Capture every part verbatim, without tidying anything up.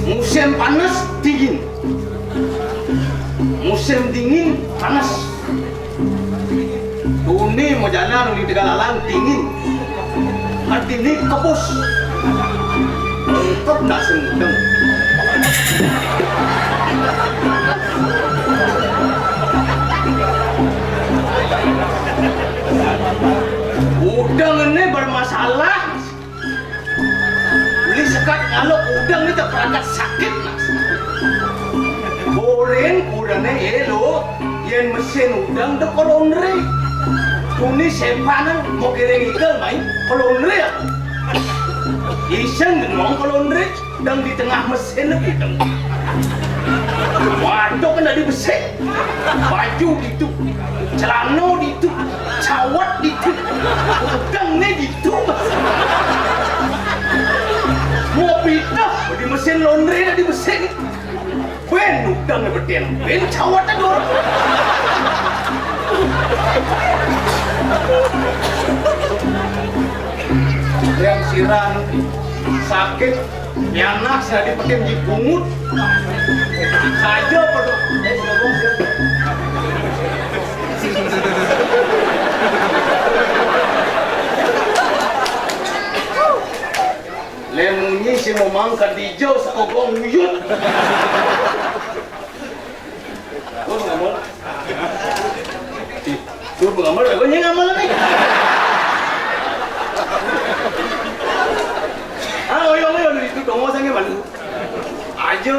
Musim panas, dingin. Musim dingin, panas. Tuni majalan di Tegalalang, dingin. Artine kebus. Lengkep nasi udeng. Udeng ini bermasalah. Beli sekat ngaluk udeng ni tak perangkat sakit, Mas. Boring udeng ni elo, yen mesin udeng dek kolondre. Tuni sepanan mau kiring ikel main kolondre aku. Iseng ngomong kolondre, dang di tengah mesin aku dang. Waduh, kena di besi. Baju ditu, celana ditu, cawat ditu, udeng ni ditu. Mau pindah di mesin laundry dah di besi ni. Ben udeng ni beten, ben cawat dah dor. Yang siran sakit. Ni anak saya dipakai di bungut. Saja perlu. Lemunyi si momang kadija sakogong uyut. Terus ngomong. Tuh pengamal, aku nyeng ngamal ni. Ah, oyong, oyong, itu tongol sange malu. Aja.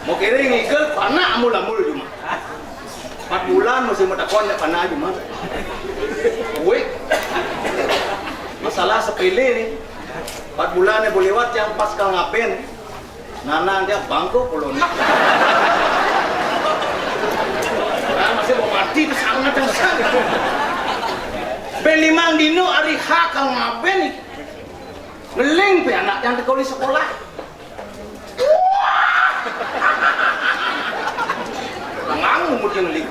Mau kira ngigel, panak amul-amul cuma. Empat bulan masih mau takon ya panak cuma. Wih. Masalah sepele ni. Empat bulan ni boleh lewat yang pas kang ngaben. Nanang dia bangko pulon. Orang masih mau mati tu sangat yang sangat. Ben limang dino hari ha kang ngaben ni. Ngeling pe anak yang tekoli sekolah. Ngang umur yang ngeling.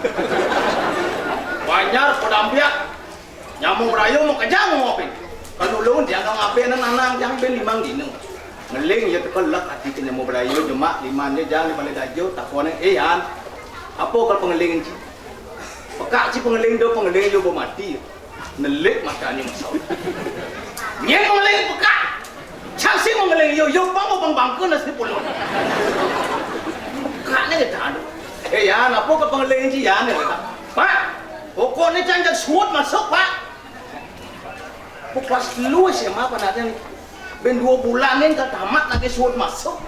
Banjar kodambiak. Nyamuk berayo mau kejang mau apa? Kalau ulun jangan ngapain nanang yang ben limang dino. Ngeling ya tekelak hati ke nyamuk berayo jemak liman dia jangan di balai dajo takone, "Eh, Yan, apa kalau pengeling ci? Pekak ci pengeling do pengeling yo bo mati." Nelik matanya masuk. Nyen pengeling pekak. Cang si mengeling yo yo pang bang bangke nasi pulun. Pekaknya kita anu. "Eh, Yan, apa ke pengeling ci, Yan?" Pak, pokoknya cang jak suut masuk, Pak. Aku kelas telu S M A panaknya ni. Ben dua bulan ni ka tamat lagi suut masuk.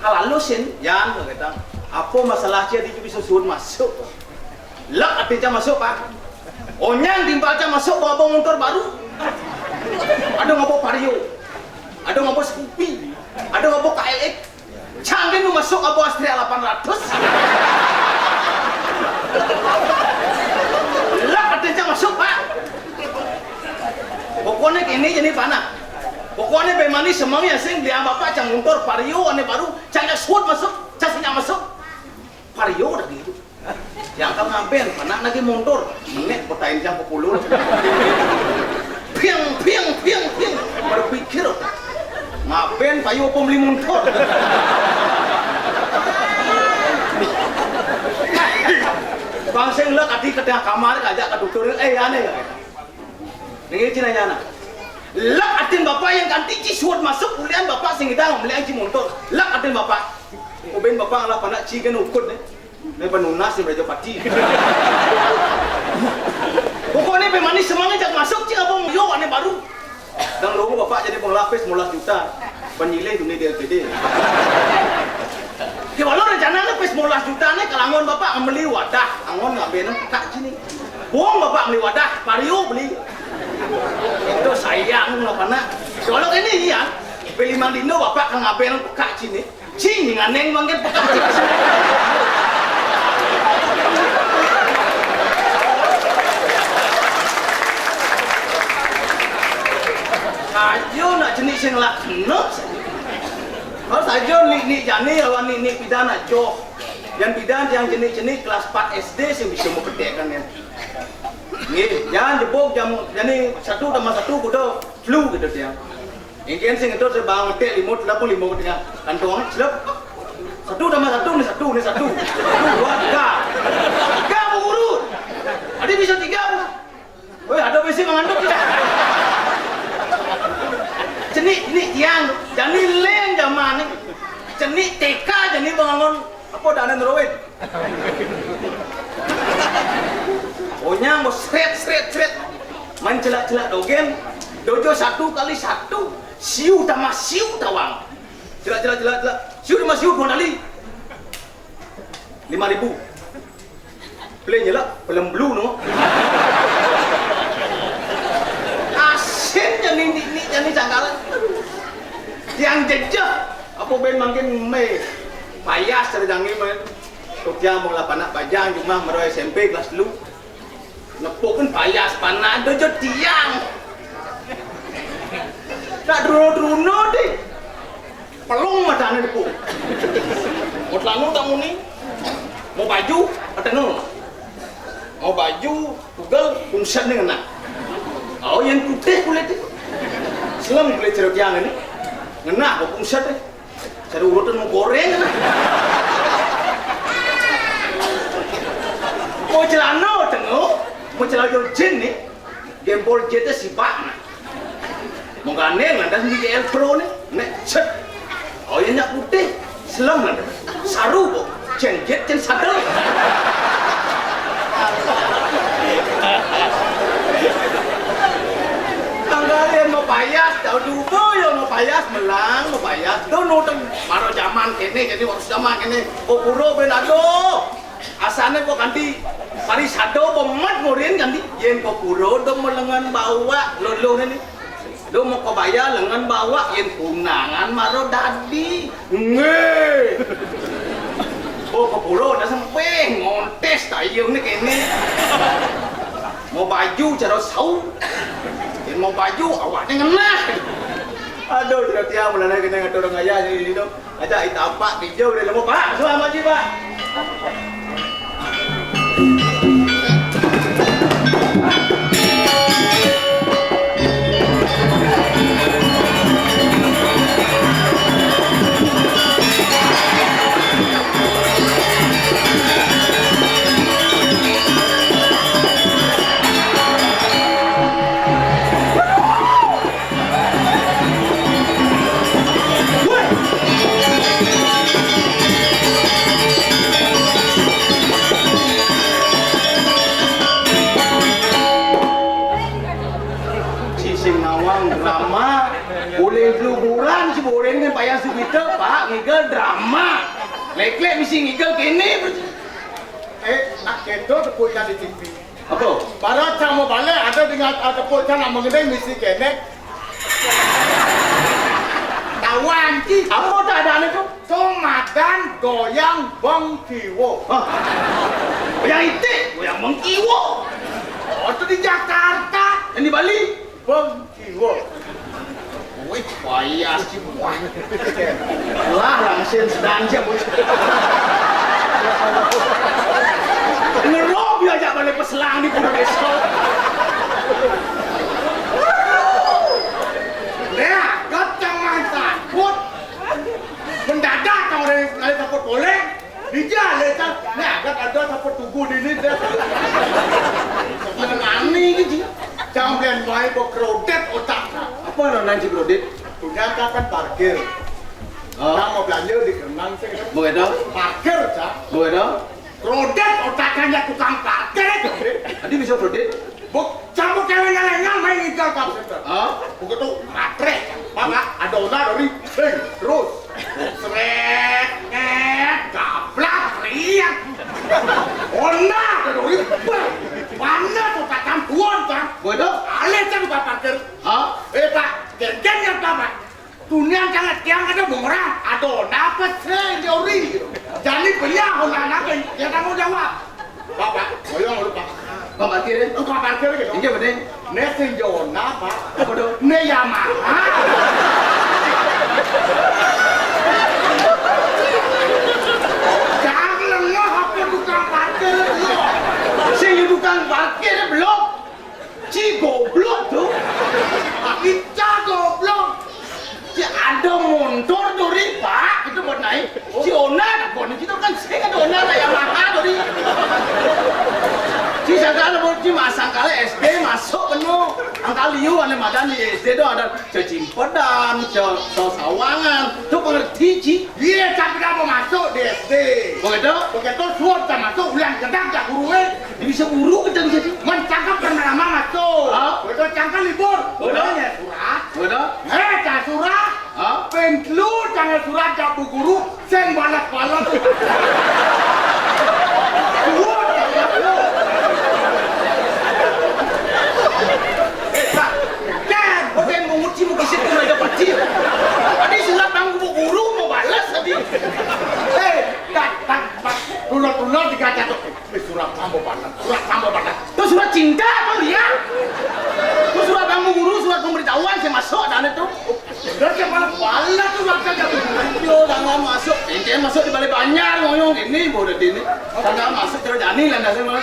Kalalu sin, "Yan," kata, "apa masalah ci adi bisa suut masuk?" Lek ati cang masuk, Pak. Onyang timpal cang masuk bawa, bawa motor baru. Ada ngabo Vario. Ada ngabo Scoopy. Ada ngabo K L X. Cang kenu masuk abo Astrea lapan ratus. Lah, kata cang masuk, Pak. Pokoknya kini jadi panah. Pokoknya bemani semang ya sing dia bapak cang muntur Vario ane baru, cang suut masuk, cang sing masuk. Vario dah gitu. Yang kau ngaben, panah lagi mundur. Menek betain jam pepuluh. Piang, piang, piang, piang. Berpikir, ngaben payu apa beli mundur? Bang sing lek adi ke tengah kamar, kajak ke dokter, eh, aneh ya. Nengil cina nyana. Lek atin bapak yang ganti ci suat masuk, ulian bapak sing idang, melian ci mundur. Lek atin bapak. Uben bapak ngalah panak ci kan ukut ni. Ni penunas ni Raja Pati. Pokoknya pe manis semangat jak masuk, cing abang yo ane baru. Dang loro bapak jadi pengelapis lima belas juta. Penyilih dunia di L P D. Ki walau rencana ni pis lima belas juta ni kalangon bapak ngameli wadah, angon ngaben pekak cini. Buang bapak beli wadah, Vario beli. Itu sayang lah panak. Kalau ini iya, beli mandino bapak kang ngaben pekak cini. Cing, nganeng mangkin pekak. Ayo nak jenik sing lah kena. Kalau saja ni ni jani lawan ni ni pidan aco. Yang pidan yang jenik-jenik kelas empat S D sing bisa mau ketek kan ya. Nggih, jangan jebok jam jani satu tambah satu kudu flu gitu dia. Engken sing ngedot sebang ngetek limo, telepon limo ketika. Kantong celep. Satu tambah satu, nih satu, nih satu. Satu, dua, tiga. Tiga, Bu Guru. Tadi bisa tiga, Bu. Woi, ada bisi mangandut. Cenik, cenik tiang. Jani lén zaman nih. Cenik T K jani bangun. Apa dah ada neruin? Onyang mau sret, sret, sret. Main celak-celak dogén. Dojo satu kali satu. Siu tambah siu tawang. Celak, celak, celak, celak. Siu tambah siu dua kali. Lima ribu. Pelenya lah, pelem belu no. Asin jani ni, ni jani sangkalan. Tiang jejeh, apa ben mangkin me payas cara jange me. Tuk tiang mau lapan anak bajang jumah maro S M P kelas telu. Nepukin payas panah dojo tiang. Tak druno-druno deh. Pelung matane depu. Mau celana tak muni. Mau baju, petengel. Mau baju, tugel, pungset nih ngena. Oh, yang putih kulit nih. Selem kulit jeruk yang ini. Ngena kok pungset nih. Cari urutan mau goreng ngena. Mau celana tengok, mau celana jin nih. Gempol jete sibak nah. Mau gandeng lantas di L Pro nih. Nek, set. Oh, iya, nyak putih. Selem lantas. Saru kok. Cen jet, cen sadel. Tanggalin mau payas, tahu dulu ya mau payas, melang, mau payas. Tuh nuteng. Baru zaman kene, jadi waktu zaman kene. Kokuro ben aduh. Asane kok kanti parisada pemet murin kanti. Yen kok pura do melengan bawak lolo ngene. Do mau kebaya lengan bawak yen tunangan maro dadi. Nggih. Oh, kok pura dah sempeh ngontes tayung ni kene. Mau baju cara sau. Yen mau baju awakne ngenah. Aduh, cara tiang mulane kene ngatur orang ayah ni tu. Aja itapak hijau deh, lemu Pak. Selamat ji, Pak. Sing nawang drama, boleh luburan si boleh dengan payah sugita, Pak, ngigal drama. Lek-lek mesti ngigal kene. Eh, nak kedo tepuk ikan di T V. Apa? Para cang mau balik, ada dengan, ah, tepuk cang nak mengenai misi kene. Tawan ki. Apa tak ada ane tu? Komadan goyang bengkiwo. Hah? Goyang itik, goyang bengkiwo. Oh, tu di Jakarta. Yang di Bali? Bengkiwo. Wih, payah si buah. Lah, langsung sedang siap, bos. Ngerop ya ajak balik peselang di Pura Besok. Nah, gotong mantan. Put. Mendadak kau dari sekali takut boleh. Dija lesan, nah, kan ada sapa tugu dini dah. Menengani gitu. Jangan biar main kok kredit otak. Apa lo nanti kredit? Punya kapan parkir? Oh. Nah, mau belanja di Kenang sih. Mau itu? Parkir, Cak. Mau itu? Kredit otaknya tukang parkir itu. Tadi bisa kredit? Buk, campur cewek yang lainnya main igal call center. Hah? Begitu matre, Bapak, ada ona dari, hei, terus. Sret, net, gablak, riang. Ona ada dari, bang. Mana tuh tak campuan, Bang? Bodoh. Alih kan Bapak parkir. Hah? Eh, Pak, geng-geng yang Bapak. Dunia sangat kiang ada bumerang, ada napa sih, Jori? Jadi beliau, anak-anak yang tanggung jawab. Bapak, boyong lu, Pak. Bang parkir ya? Tukang parkir gitu. Iya, bener. Ne sing Jona, Pak. Apa dong? Ne Yamaha. Jangan lengah apa tukang parkir lu. Sing tukang parkir belum. Ci goblok tuh. Kita goblok. Ada montor duri, Pak, itu buat naik. Si Ona, nah, buat itu kan sing ada Ona lah, Yamaha duri. Si sangkal buat si masang kali S D masuk penuh. Angkal liu ane madan di S D tu ada cecimpedan, ce-, sesawangan. Tu pengerti, Ci? Iya, tapi dah mau masuk di S D. Begitu? Begitu suap tak masuk, ulang gedang tak guru, eh. Dia bisa guru kita bisa, Ci. Men cangkep pernah lama masuk. Ha? Begitu cangkep libur. Betul. Ulang ya surat. Betul. Eh, tak surat. Ha? Pén telu jangan surat jak bu guru, sing balas-balas. Surat, jangan surat. Eh, Pak, jangan, kau jangan menguji, mau kisah tu ada pasti. Tadi surat bang bu guru mau balas tadi. Eh, tak, tak, tak, tunda-tunda tiga jatuh. Eh, surat tambah banget, surat tambah banget. Tu surat cinta tu dia. Tu surat bang bu guru, surat pemberitahuan saya masuk dan itu. Surat siapa? Banyak tu surat saja. Yo, tanggal masuk. Ini masuk di Balai Banjar, ngoyong ini, boleh ini. Tanggal masuk terus Dani lah, dah semua.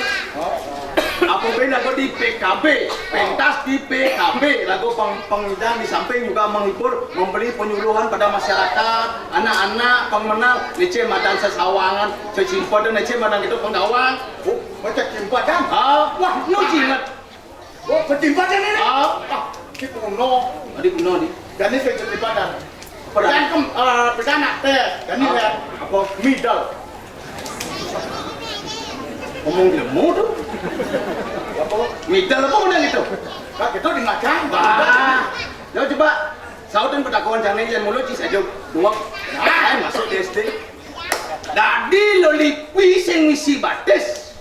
Apa benda kau di P K B? Pentas di P K B, lagu peng-, pengundang di samping juga menghibur, memberi penyuluhan pada masyarakat, anak-anak, pengmenal, licin madan sesawangan, sesimpel dan licin madan itu penggawang. Oh, macam cimpadan. Ah, wah, nu cingat. Oh, cimpadan ini? Ah. Ah, di kuno. Di kuno ni. Dan ini cimpadan. Pedan kem, eh, pedan nak teh. Dan ini apa? Middle. Ngomong ilmu tu. Apa? Middle apa ngomong itu? Kak, itu di macam. Bah. Yo, coba. Sautin petakuan sana yang mulut si sajuk. Dua. Nah, masuk di S D. Dadi lo lipi sing misi batis.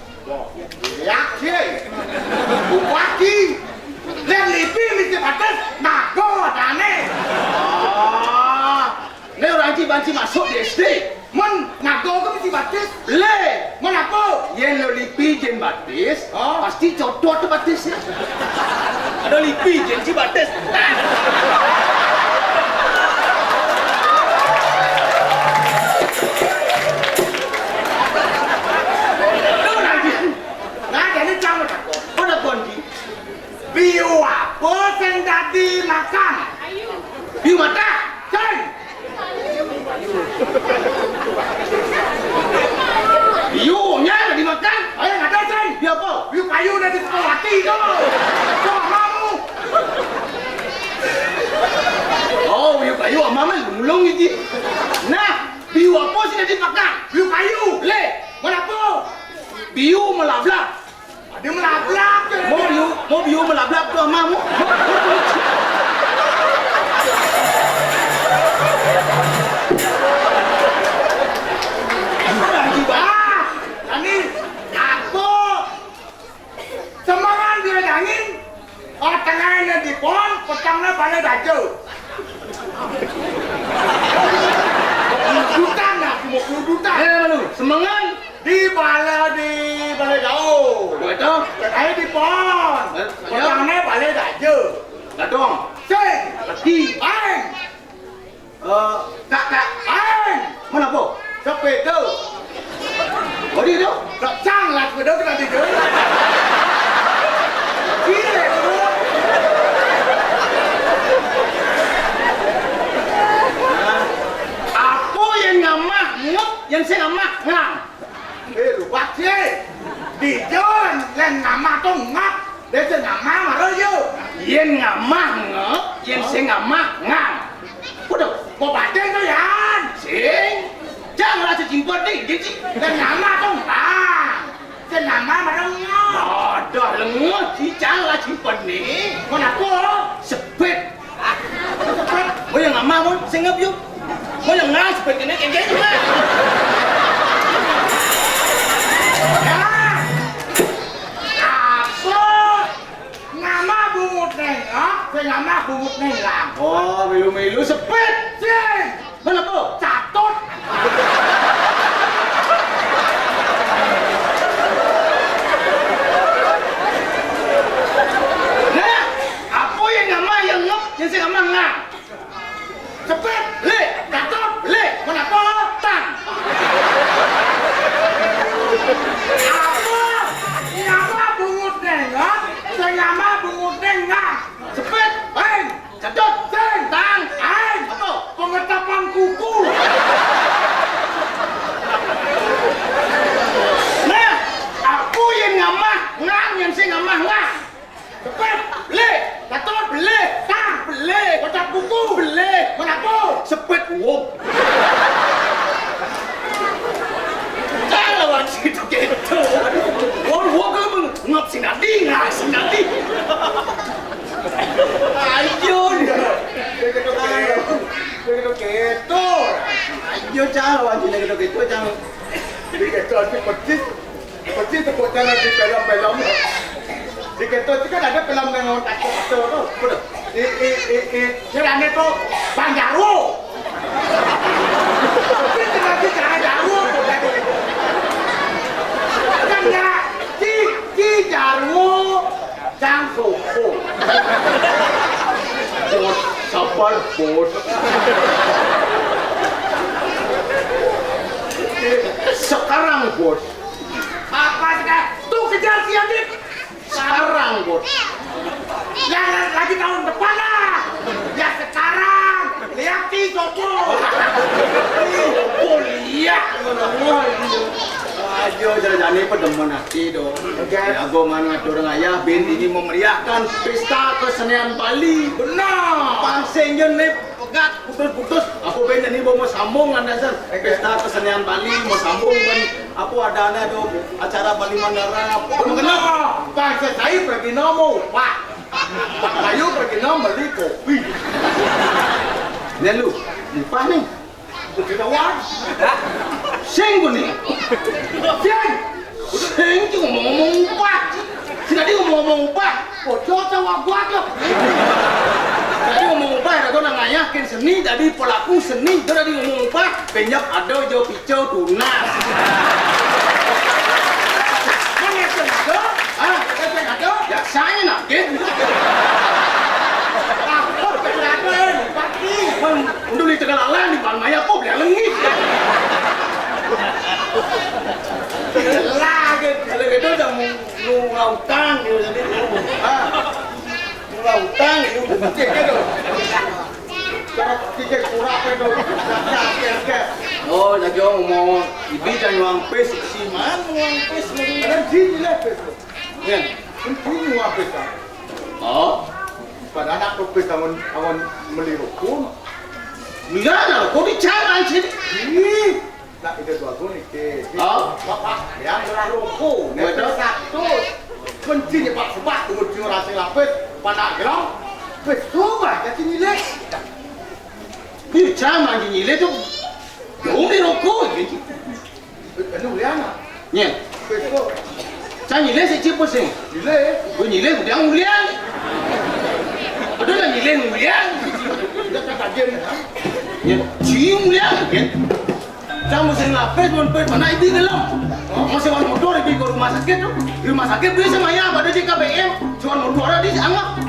Yakin. Bupati. Dan lipi misi batis. Nago adane. Ah. Nek orang ci banci masuk di S D. Mon nago ke misi batis. Le. Mon apa? Yen lo lipi jen batis, oh, pasti codot batis ya. Ada lipi jen ci batis. Nah, jadi jangan takut. Pada konci. Biu apa sing dadi makan? Biu mata. Sing. Biunya dadi makan. Ayo, ada sing. Biu apa? Biu kayu dadi sekolah hati tu. Kau mamu. Oh, biu kayu, mama mulung ini. Nah, biu apa sing dadi makan? Biu kayu. Le. Mana apa? Biu melablak. Ada melablak je. Mau biu, mau biu melablak tu ama mau. Mau, mau, mau. Ah, ini aku semangat dia dangin. Oh, tengahnya di pohon, petangnya pada dajo. Dutan lah, cuma dutan. Eh, lalu, semangat. Di bala, di bala jauh. Apa itu? Katanya di pohon. Eh, ya. Petangnya bala dajo. Gadong. Sing. Lagi. Aing. Eh, kak, kak. Aing. Mana po? Sepeda. Oh, dia tu? Tak sang lah sepeda tu nanti tu. Gila tu. Apa yang ngamah ngep, yang saya ngamah ngang? Eh, lupa sih. Di John, yang ngamah tu ngap. Dia tu ngamah marah je. Yang ngamah ngep, yang saya ngamah ngang. Udah. Mau batin tu, Yan? Sing. Janganlah sesimpel ni, dia cik. Yang ngamah tu ngap. Yang ngamah marah ngap. Ada lengah, cik. Janganlah simpan ni. Kenapa? Sepet. Sepet. Mau yang ngamah, mau singap yuk. Mau yang ngamah, sepet kena kengkeng juga. Ya. Apa? Ngamah bungut nengok, sing ngamah bungut nenglang. Oh, milu-milu sepet. Sing. Mana po? Catut. Nah, apa yang ngamah yang ngep, yang sing ngamah ngang? Cepet. Le. Catut. Le. Mana po? Tang. Apa? Ngamah bungut nengok, sing ngamah bungut nenglang. Cepet. Aing. Catut. Sing. Tang. Aing. Apa? Kenapa? Sepet wong. Jangan lawan situ gitu. Wong, wong kan ngap sing dadi, ngap sing dadi. Ayo dia. Dia gitu gitu. Dia gitu gitu. Ayo, jangan lawan sini gitu gitu, jangan. Dia gitu aja persis. Persis tepuk tangan di film-film. Di Keto itu kan ada film yang orang takut itu tuh. Betul. I, i, i, i, Sirane tuh Bang Jarwo. Persis dengan si Bang Jarwo. Kan ya, si, si Jarwo, Cang Sopo. Bos, sabar, Bos. Sekarang, Bos. Apa sekarang? Tuh, kejar si Adit. Sekarang, Bos. Ya, lagi tahun depan lah. Ya, sekarang. Lihat si Sopo. Sopo, lihat. Ayo, jane-jane pedemen ati, dong. Oke. Ya, gua mana ngatur ngayah, bin ini memeriahkan pesta kesenian Bali. Benar. Pangsing nih. Pegat, putus-putus. Apa ben ini mau sambung, landasan? Pesta kesenian Bali mau sambung, kan? Apa ada, ada dong acara Bali Mandara? Apa mengenal? Bangsa saya pergi nomo, Pak. Pak Bayu pergi nomo beli kopi. Ini lu, lupa nih. Kopi tawar. Sing gua nih. Sing. Sing, cuma ngomong-ngomong upah. Sing tadi ngomong-ngomong upah. Bocor tawa gua tuh. Tadi ngomong upah, ada tuh nang ngayah ken seni, tadi pelaku seni, itu tadi ngomong upah, penyap ada jo pico tunas. Mana yang ada? Ah, ada yang ada? Ya, saya nak, gitu. Ah, ada, eh, pati. Bang, udah di tengah lalan, di Bang Maya, kok, beli lengit. Lagi, kalau gitu udah mau, mau utang, gitu, jadi mau. Ah. Mula utang, ibu cek itu. Cara cek kurang itu. Oh, lagi ngomong, ibi jangan uang pes, si man uang pes lagi. Ada sini lah pes. Ya. Sini uang pes. Oh. Pada anak tu pes awan, awan meli rokok. Mila nak rokok di jalan sini. Ih. Nak ida dua go ni ke. Oh. Bapak, yang gelar rokok. Betul. Satu. Kunci ni pak sebab tu kunci orang sing lapis. Panak gelam. Weh, coba jadi nilai. Ni sama je nilai tu. Dong ni rokok je. Anu, Liana. Nya. Weh, kau. Saya nilai saya cepat sih. Nilai. Gua nilai gua yang mulia. Ada lah nilai mulia. Dah tak kajian, ha? Nya, cium mulia kan. Cang mesti lapis, mun pes mana ibi ngelam. Masih wan motor ibi ke rumah sakit tu. Di rumah sakit beli sama ya, pada J K B M. Cuman motor ada di anggap.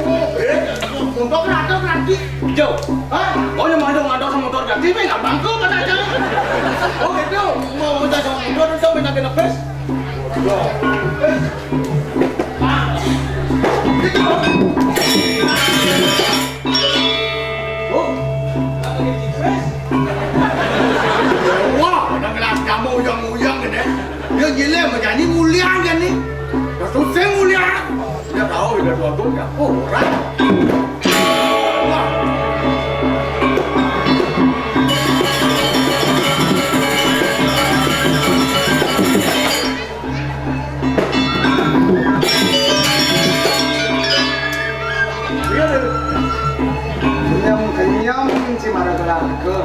Oh, eh, motor ada nanti. Jo. Hah? Oh, yang ada motor ganti, main abang ke mana aja? Oh, gitu. Mau minta sama motor, minta kena pes. Wah, ada kelas kamu uyang-uyang gini. Dia gila menyanyi mulia kan ni. Dah susah mulia. Dia tahu dia tuan tu ya. Oh, orang. Wah. Kenyam-kenyam si mara keluarga.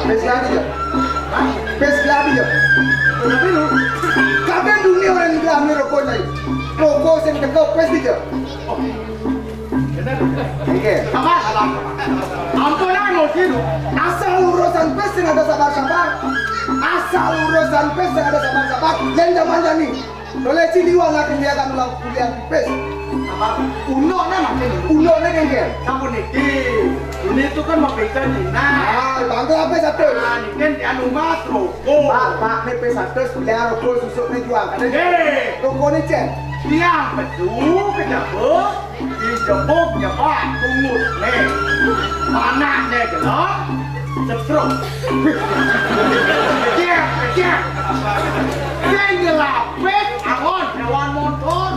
Pes lagi ya? Hah? Pes lagi ya? Kenapa lu? Kadang dunia orang bilang ni rokok ni. Rokok sing teko pes dia. Oke. Apa? Ampun, ah, mau sini. Asal urusan pes sing ada sabar-sabar. Asal urusan pes sing ada sabar-sabar. Yang zaman ni. Boleh cili wala kuliah kan ulang kuliah di pes. Apa? Uno na makin. Uno na kan kan. Sampun niki. Ini tu kan mau pesta ni. Nah. Ah, bangga apa satu? Ah, ni kan anu mas rokok. Pak, Pak, ni pes satu beli rokok susuk ni jual. Ada. Hei. Rokok ni cek. Tiang betul ke jago? Dijebuk jebak pungut ni. Panak ni gelap. Setruk. Kejap, kejap. Sing ngelapis angon hewan motor.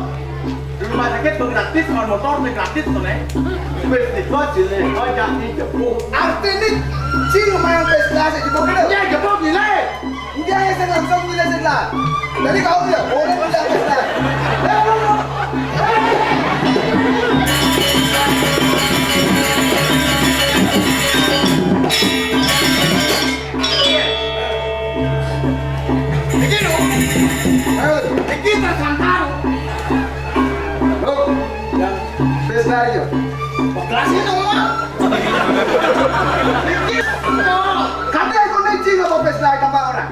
Dulu Rumah sakit tuh gratis, sama motor tuh gratis tuh, Nek. Wis tiba jilé, oh, jadi jebuk. Artiné cing main pesta sik jebuk lho. Ya, jebuk jilé. Dia yang langsung milih sebelah. Jadi kau ya, boleh pindah pesta. Iki lho. Iki tersangka. Loh, yang pesta itu. Belas itu, Mak. Iki, Mak. Kata aku nih, Cing, apa pesta tambah orang?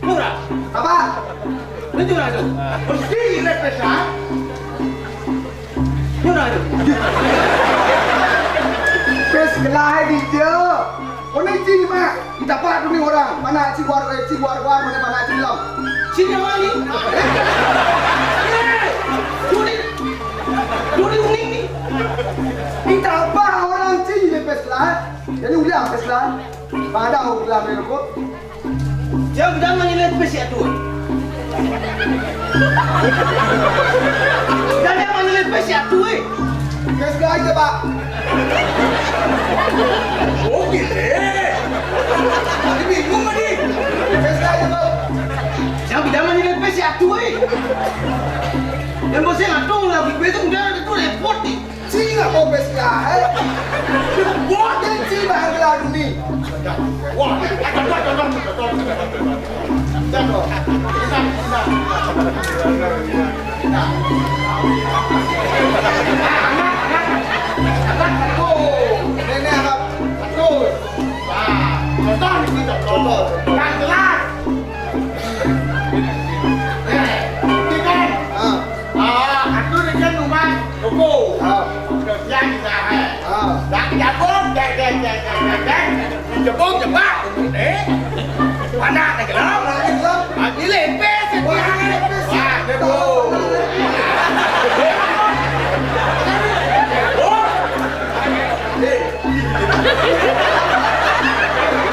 Murah. Apa? Mesti ini pesta. Murah itu. Pes gelahe di dia. Kono iki, Mak. Kita apa tu ni orang? Mana si war, eh, si war, war, mana, mana si lam? Si yang mana ni? Eh, Doni. Doni unik ni. Kita apa orang si le pes lah? Jadi udah pes lah. Pada udah merokok. Jam dah manyelip pes ya tu. Dah dah manyelip pes ya tu, eh. Pes lah aja, Pak. Oh, gitu, eh. Ini bingung tadi. Pes lah aja, Pak. Jam dah manyelip pes ya tu, eh. Yang bosnya ngatung lagi, besok udah ada tu repot ni. Cina ko bes ka, eh? Buat dia cina lagi ni. Wah, contoh, contoh, contoh, contoh. Contoh. Kita, kita. Kita. Anak, anak. Anak, anak. Oh, nenek anak. Aduh. Nah, contoh ni kita, contoh. Yang jelas. Eh, ini kan. Ah. Ah, aku ni kan rumah toko. Ah. Kerja di sana. Ah. Dah jago, dek, dek, dek, dek, dek, dek. Jebol jebak. Eh? Mana nak gelap? Mana gelap? Ah, ini lepes, lepes. Ah, jebol. Oh. Eh.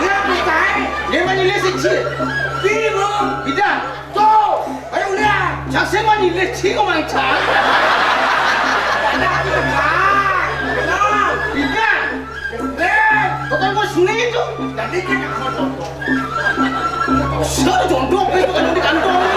Dia bukan. Dia main lepes kecil. Tiba. Tidak. Tuh, ayo udah. Cak saya mah nyilih cing, oh, main cak. Ada apa, Pak? Nah, ikan. Eh, bukan bos nih tuh. Jadi kita mau contoh. Saya contoh, itu kan di kantor.